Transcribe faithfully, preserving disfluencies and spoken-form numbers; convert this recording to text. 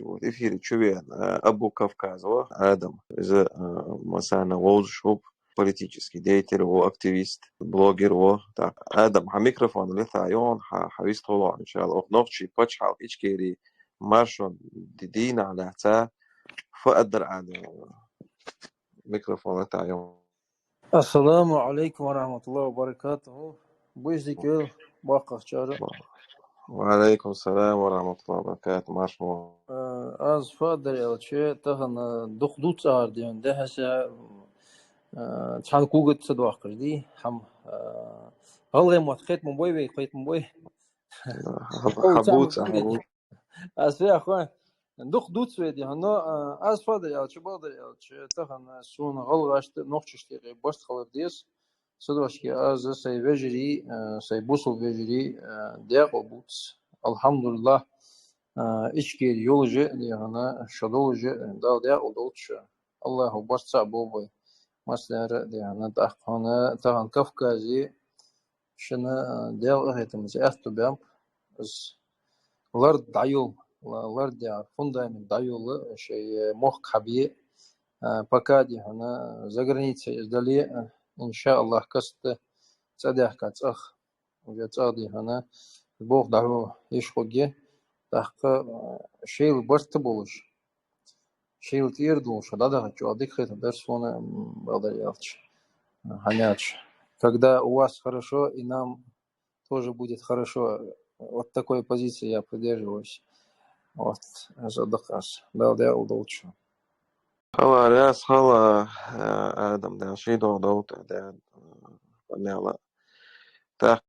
Вот, эфире чу вена, э, Абу Кавказ ва, Адам. Из, э, массане вовзаш ва, политический деятель ва, активист, блогер ва. Так, Адам, хьа микрофон летта йоагӀа, хьа, хьа вист хулон, иншаллахӀ. Ох, нохчий паччахьалкхе Ичкери маршон ди-, дийнахьа лаьца, фу аргдар Ӏа, Адам? Микрофон летта йоагӀа. Ассаламу Ӏалайкум ва рахьматуллахӀи ва баракатухӀу. Буй из дика, боккхагӀчар. Ва Ӏалайкум салам ва рахьматуллахӀи ва баракатухӀу. Марша воагӀалва. Э, аз фу аргдар аьлча, тахан дукха дувц ахар ден дехьа са, э, цхьан кугат ца доаккхаш ди, хӀама, э, гӀалгӀай мотт кхетам бой вай, кхетам бой. Хьа-, хьабувца, хьабувца. Аз веха, дукха дувц вай дехьа, но, а, аз фу аргдар аьлча, бакъдар аьлча, тахан сона гӀалгӀашта, нохчашта юкъе барт хилар деза. Цудухьа аз сай вежарий, а, сай бусалба вежарий, а, даькъала бувц. АлхьамдулиллахӀ, а, Ичкери йолаш а, дехьа, шо долаш а, Дала даькъала долда шо. АллахӀа барт цхьа болба вай. Массанена а, дехьа, тӀаккха хьона тахан Кавказе шоана, а, Даьла къахетамца аьттув баьб из лард дӀайолла, ла-, лард яхар фундамент дӀайолла, шоай мохк хьабе, а, пока, дехьа, заграницей из дале а, иншааллахӀ, каста цӀадаьхка цӀагӀа, уже цӀагӀа, дехьа, болх дӀахьо йиш хургья, тӀаккха, а, шоайла барт болаш, шоайла тӀера долаш дӀадахача, чӀоагӀа дика хетаргдар сона, м, бакъдар аьлча, хӀана аьлча, когда у вас хорошо, и нам тоже будет хорошо. Вот такой позиции я придерживаюсь. Вот, из да-кх аз. Дала даькъала долда шо. Хала, раьза хила, э, Адам, Дала ший догӀа долда, да, э, мела. Так,